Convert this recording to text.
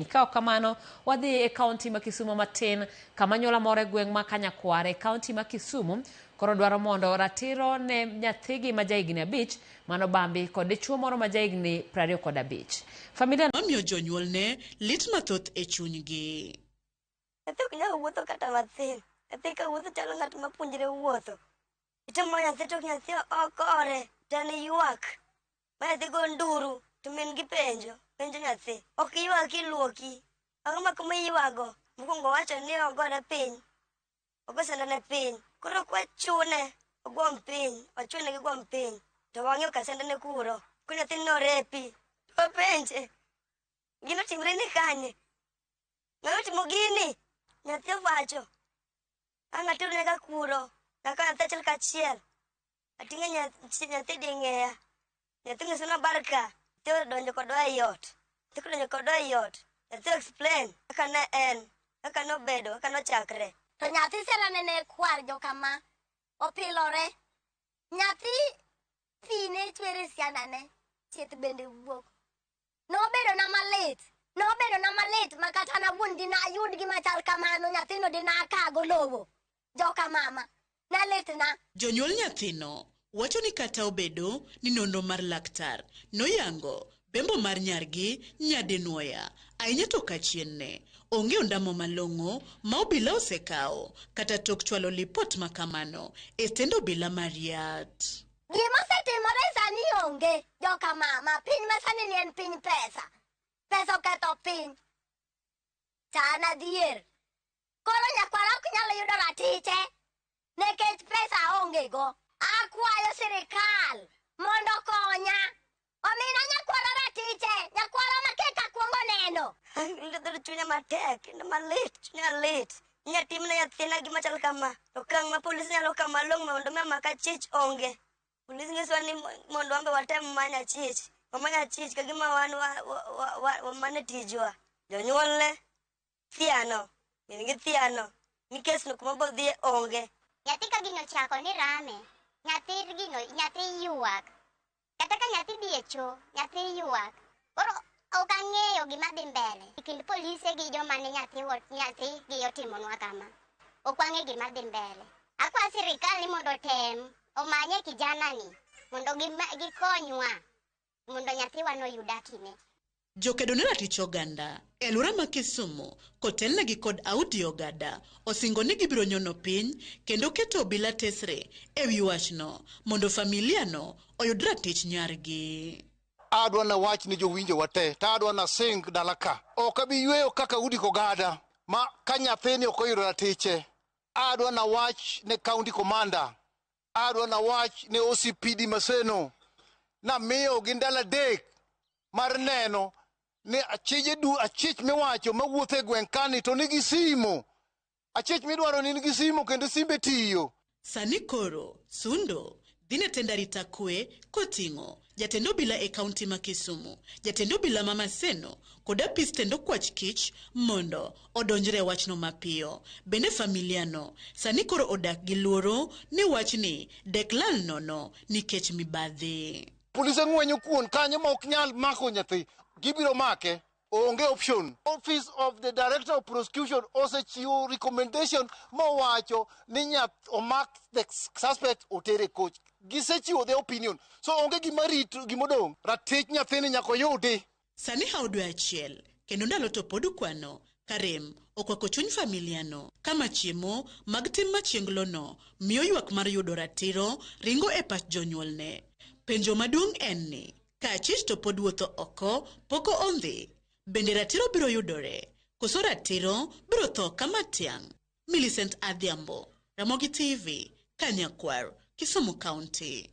Ka ok kamano, wadhi e kaunti ma Kisumu matin, kama anyuola moro e gweng' ma Kanyakwar e kaunti ma Kisumu koro dwaro mondo ratiro ne nyathigi ma jahigni 5 mano Bambi kod dichuo moro ma jahigni 25. Familia mamiyo jonyuolne lit mathoth e chunygi. Nyathi ok nyal wuotho kata mathin. Nyathi ka wuotho chalo ng'at ma puonjre wuotho. Itimo nyathi to nyathi ok ore, to en ywak. Ma nyathi go nduru to min gi penjo, penjo nyathi. Ok iywag kiluoki. Ang'o ma kuma iywago? Mokwongo owacho ni ogore piny. Ogo sandane piny. Koro kwachune ogwom piny, wachune gi gwom piny. To wang'eyo ka sandane kuro. Ko nyathi norepi. To wapenje. Gino timre ni kanye? Ng'ano timo gini? Nyathi owacho. Ang' atero nyaka kuro. Nyaka nyathi achiel kachiel. Ating'o nyathi ding'eya. Nyathi ng'iso na bar ka. Nyathi odonjo kodwa ei ot. Nyathi kodonjo kodwa ei ot. Nyathi explain kaka ne en, kaka nobedo, kaka nochakre. To nyathi serane ne kwar jokama opilore. Nyathi pi ne chwer e siandane, chieth bende wuok. Nobedo na malit, nobedo na malit ma kata an awuon dina ayud gima chal kamano, nyathino dina akago lowo. Joka mama, ne litna. Jonyuol nyathino wacho ni kata obedo ni nonro mar laktar noyango bembo mar nyargi nyadinwoya ahinya to kachienne onge ondamo malong'o ma obila osekawo kata tok chwalo lipot makamano e stend obila ma Riat. Gima osetimore sani onge, joka mama, piny ma sani ni en piny pesa. Pesa oketho piny. To an adhier. Koro nyakwara ok nyal yudo ratiche nikech pesa aonge go. Akwayo sirikal mondo okonya. Omina nyakwara ratiche, nyakwara ma keka akwongo neno. Awinjo chunya matek kendo malit, chunya lit. Inya timna nyathina gima chal kama. Okang' ma polis nyalo kawo malong'o mondo mi omak achich onge. Polis nyisowa ni mondo wan be watem manyo achich. Wamany achich ka gima wan wamane tijwa. Jonyuolne thiano, min gi thiano, ni kesno kuma bodhiye onge. Nyathi ka gino ochako ni rame, nyathi gino nyathi ywak. Kata ka nyathi dhi e cho, nyathi ywak. Koro ok ang'eyo gima dhi mbele e kind polise gi joma ne nyathi nyathi gi otimonwa kama. Ok wang'e gima dhi mbele. Akwa sirikal ni mondo otem omanye kijana ni mondo gikonywa mondo nyathiwa no oyud hakine. Jokedo ne ratich oganda e alwora ma Kisumu kotelnegi kod Audi Ogada osingo ni gibiro nyono piny kendo keto obila tesre ewi wachno mondo familia no oyud ratich nyargi. Adwa na wach ni jowinjo wa te, to adwa na sing dala ka. Ok abi yweyo kaka Audi Kogada ma ka nyathini ok oyudo ratiche. Adwa na wach ne county commander, adwa na wach ne OCPD Maseno, namiyo gi ndalo 3 mar neno ni achije du achich miwacho mawuotho e gweng' kani to nigi simo. Achich midwaro ni nigi simo kendo simbe tiyo. Sani koro Sundo dhi ne tend arita kwe koting'o jatend obila e kaunti ma Kisumu, jatend obila ma Maseno kod apis tend okwach kich mondo odonjre e wachno mapiyo. Bende familia no sani koro odak gi luoro ni wachni dek lal nono nikech mibadhi. Polise ng'wenyo kuon kanyo ma ok nyal mako nyathi, gibiro make. Onge option. Office of the Director of Prosecution osechiwo recommendation mowacho ni nyath omak the suspect otere court. Gisechiwo the opinion. So onge gima rit gimodong'. Ratich nyathini nyaka oyudi. Sani hawo dwe achiel kendo ndalo to pod kwano ka rem okwako chuny familia no kama chiemo mag tim machienglo no miyo ywak mar yudo ratiro ringo e pach jonyuolne. Penjo maduong' en ni ka achich to pod wuotho oko poko ondhi, bende ratiro biro yudore koso ratiro biro tho kama tiang'? Millicent Adhiambo, Ramogi TV, Kanyakwar, Kisumu County.